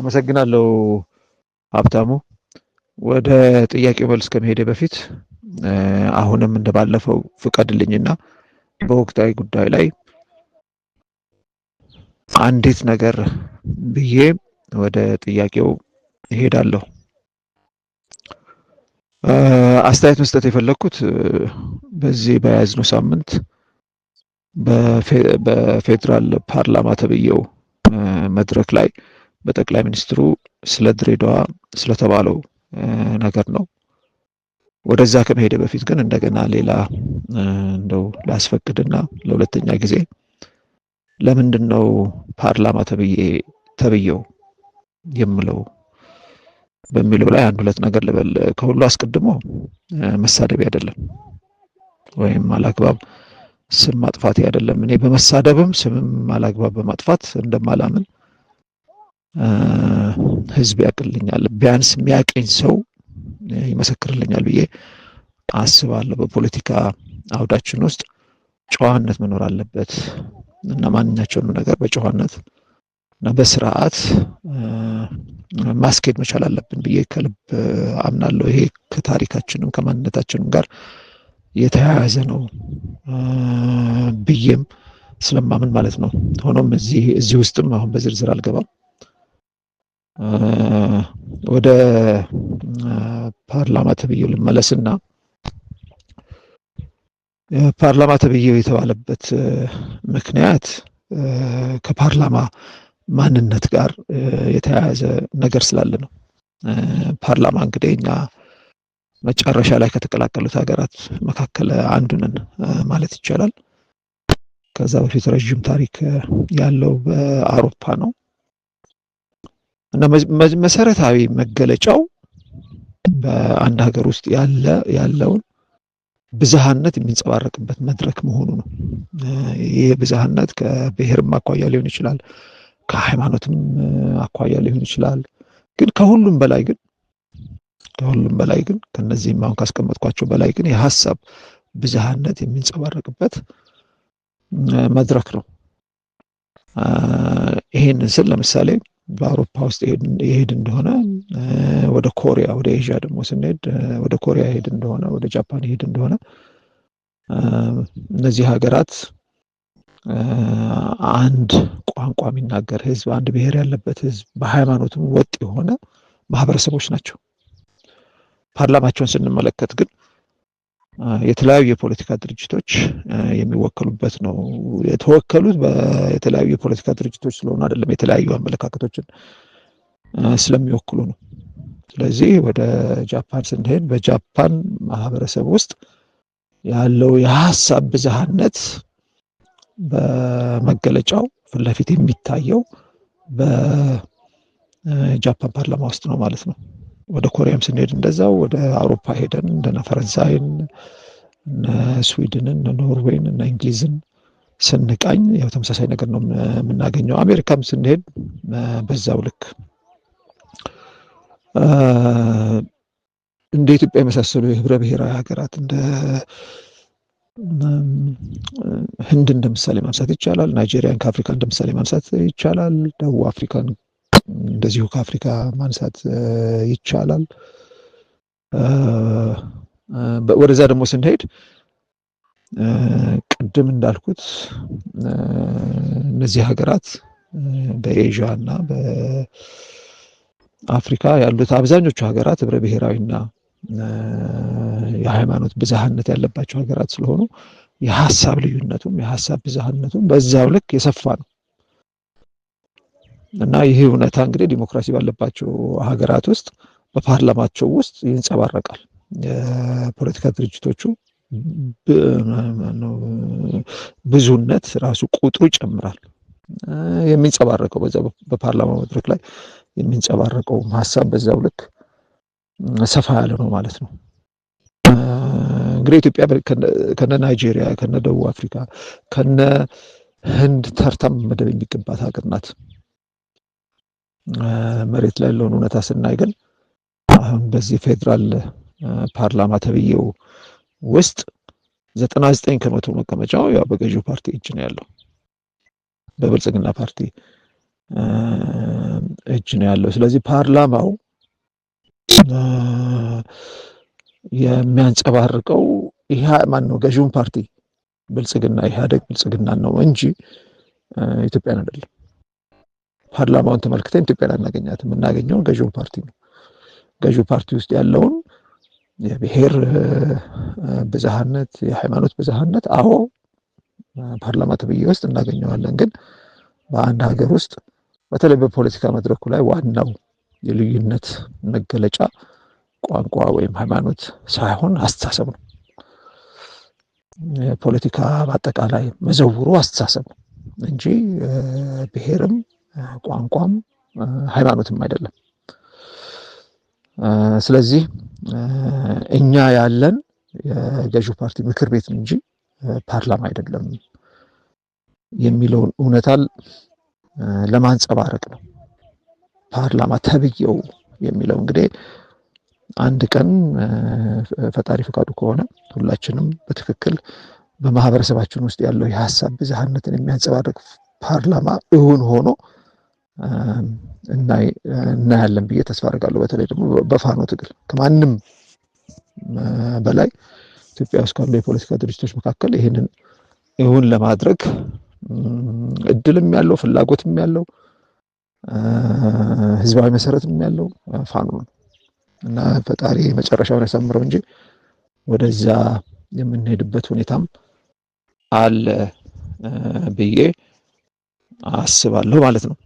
አመሰግናለሁ ሀብታሙ። ወደ ጥያቄው መልስ ከመሄዴ በፊት አሁንም እንደባለፈው ፍቀድልኝና በወቅታዊ ጉዳይ ላይ አንዲት ነገር ብዬ ወደ ጥያቄው እሄዳለሁ። አስተያየት መስጠት የፈለግኩት በዚህ በያዝነው ሳምንት በፌዴራል ፓርላማ ተብዬው መድረክ ላይ በጠቅላይ ሚኒስትሩ ስለ ድሬዳዋ ስለተባለው ነገር ነው። ወደዛ ከመሄደ በፊት ግን እንደገና ሌላ እንደው ላስፈቅድና ለሁለተኛ ጊዜ ለምንድን ነው ፓርላማ ተብዬው የምለው በሚለው ላይ አንድ ሁለት ነገር ልበል። ከሁሉ አስቀድሞ መሳደብ አይደለም ወይም አላግባብ ስም ማጥፋት አይደለም። እኔ በመሳደብም ስምም አላግባብ በማጥፋት እንደማላምን ህዝብ ያውቅልኛል፣ ቢያንስ የሚያቀኝ ሰው ይመሰክርልኛል ብዬ አስባለሁ። በፖለቲካ አውዳችን ውስጥ ጨዋነት መኖር አለበት እና ማንኛቸውንም ነገር በጨዋነት እና በስርዓት ማስኬድ መቻል አለብን ብዬ ከልብ አምናለሁ። ይሄ ከታሪካችንም ከማንነታችንም ጋር የተያያዘ ነው ብዬም ስለማምን ማለት ነው። ሆኖም እዚህ ውስጥም አሁን በዝርዝር አልገባም። ወደ ፓርላማ ተብዬው ልመለስና ፓርላማ ተብዬው የተባለበት ምክንያት ከፓርላማ ማንነት ጋር የተያያዘ ነገር ስላለ ነው። ፓርላማ እንግዲህ እኛ መጨረሻ ላይ ከተቀላቀሉት ሀገራት መካከል አንዱ ነን ማለት ይቻላል። ከዛ በፊት ረዥም ታሪክ ያለው በአውሮፓ ነው እና መሰረታዊ መገለጫው በአንድ ሀገር ውስጥ ያለውን ብዝሃነት የሚንጸባረቅበት መድረክ መሆኑ ነው። ይህ ብዝሃነት ከብሔርም አኳያ ሊሆን ይችላል፣ ከሃይማኖትም አኳያ ሊሆን ይችላል። ግን ከሁሉም በላይ ግን ከነዚህም አሁን ካስቀመጥኳቸው በላይ ግን የሀሳብ ብዝሃነት የሚንጸባረቅበት መድረክ ነው። ይሄንን ስል ለምሳሌ በአውሮፓ ውስጥ የሄድ እንደሆነ፣ ወደ ኮሪያ፣ ወደ ኤዥያ ደግሞ ስንሄድ ወደ ኮሪያ የሄድ እንደሆነ፣ ወደ ጃፓን የሄድ እንደሆነ እነዚህ ሀገራት አንድ ቋንቋ የሚናገር ህዝብ፣ አንድ ብሔር ያለበት ህዝብ፣ በሃይማኖትም ወጥ የሆነ ማህበረሰቦች ናቸው። ፓርላማቸውን ስንመለከት ግን የተለያዩ የፖለቲካ ድርጅቶች የሚወከሉበት ነው። የተወከሉት የተለያዩ የፖለቲካ ድርጅቶች ስለሆኑ አይደለም፣ የተለያዩ አመለካከቶችን ስለሚወክሉ ነው። ስለዚህ ወደ ጃፓን ስንሄድ በጃፓን ማህበረሰብ ውስጥ ያለው የሀሳብ ብዝሃነት በመገለጫው ፊት ለፊት የሚታየው በጃፓን ፓርላማ ውስጥ ነው ማለት ነው። ወደ ኮሪያም ስንሄድ እንደዛው፣ ወደ አውሮፓ ሄደን እንደነ ፈረንሳይን፣ እነ ስዊድንን፣ እነ ኖርዌይን፣ እነ እንግሊዝን ስንቃኝ ያው ተመሳሳይ ነገር ነው የምናገኘው። አሜሪካም ስንሄድ በዛው ልክ። እንደ ኢትዮጵያ የመሳሰሉ የህብረ ብሔራዊ ሀገራት፣ እንደ ህንድ እንደ ምሳሌ ማንሳት ይቻላል። ናይጄሪያን ከአፍሪካ እንደ ምሳሌ ማንሳት ይቻላል። ደቡብ አፍሪካን እንደዚሁ ከአፍሪካ ማንሳት ይቻላል። ወደዛ ደግሞ ስንሄድ ቅድም እንዳልኩት እነዚህ ሀገራት በኤዥያ እና በአፍሪካ ያሉት አብዛኞቹ ሀገራት ህብረ ብሔራዊና የሃይማኖት ብዝሃነት ያለባቸው ሀገራት ስለሆኑ የሀሳብ ልዩነቱም የሀሳብ ብዝሃነቱም በዛው ልክ የሰፋ ነው። እና ይህ እውነታ እንግዲህ ዲሞክራሲ ባለባቸው ሀገራት ውስጥ በፓርላማቸው ውስጥ ይንጸባረቃል። የፖለቲካ ድርጅቶቹ ብዙነት ራሱ ቁጥሩ ይጨምራል። የሚንጸባረቀው በዛ በፓርላማ መድረክ ላይ የሚንጸባረቀው ሀሳብ በዛው ልክ ሰፋ ያለ ነው ማለት ነው። እንግዲህ ኢትዮጵያ ከነ ናይጄሪያ፣ ከነ ደቡብ አፍሪካ፣ ከነ ህንድ ተርታ መመደብ የሚገባት ሀገር ናት። መሬት ላይ ያለውን እውነታ ስናይ ግን አሁን በዚህ ፌዴራል ፓርላማ ተብዬው ውስጥ 99% መቀመጫው ያው በገዢው ፓርቲ እጅ ነው ያለው፣ በብልጽግና ፓርቲ እጅ ነው ያለው። ስለዚህ ፓርላማው የሚያንጸባርቀው ይሄ ማን ነው ገዢውን ፓርቲ ብልጽግና፣ ኢህአዴግ ብልጽግና ነው እንጂ ኢትዮጵያን አይደለም። ፓርላማውን ተመልክተን ኢትዮጵያን አናገኛትም። የምናገኘው ገዢውን ፓርቲ ነው። ገዢው ፓርቲ ውስጥ ያለውን የብሔር ብዝሃነት፣ የሃይማኖት ብዝሃነት አዎ ፓርላማ ተብዬ ውስጥ እናገኘዋለን። ግን በአንድ ሀገር ውስጥ በተለይ በፖለቲካ መድረኩ ላይ ዋናው የልዩነት መገለጫ ቋንቋ ወይም ሃይማኖት ሳይሆን አስተሳሰብ ነው። የፖለቲካ በአጠቃላይ መዘውሩ አስተሳሰብ ነው እንጂ ብሔርም ቋንቋም ሃይማኖትም አይደለም። ስለዚህ እኛ ያለን የገዢው ፓርቲ ምክር ቤት እንጂ ፓርላማ አይደለም የሚለውን እውነታ ለማንጸባረቅ ነው። ፓርላማ ተብዬው የሚለው እንግዲህ አንድ ቀን ፈጣሪ ፈቃዱ ከሆነ ሁላችንም በትክክል በማህበረሰባችን ውስጥ ያለው የሀሳብ ብዝሃነትን የሚያንጸባርቅ ፓርላማ እውን ሆኖ እናያለን ብዬ ተስፋ አድርጋለሁ። በተለይ ደግሞ በፋኖ ትግል ከማንም በላይ ኢትዮጵያ ውስጥ ካሉ የፖለቲካ ድርጅቶች መካከል ይህንን እውን ለማድረግ እድልም ያለው፣ ፍላጎትም ያለው፣ ህዝባዊ መሰረትም ያለው ፋኖ ነው እና ፈጣሪ መጨረሻውን ያሳምረው እንጂ ወደዛ የምንሄድበት ሁኔታም አለ ብዬ አስባለሁ ማለት ነው።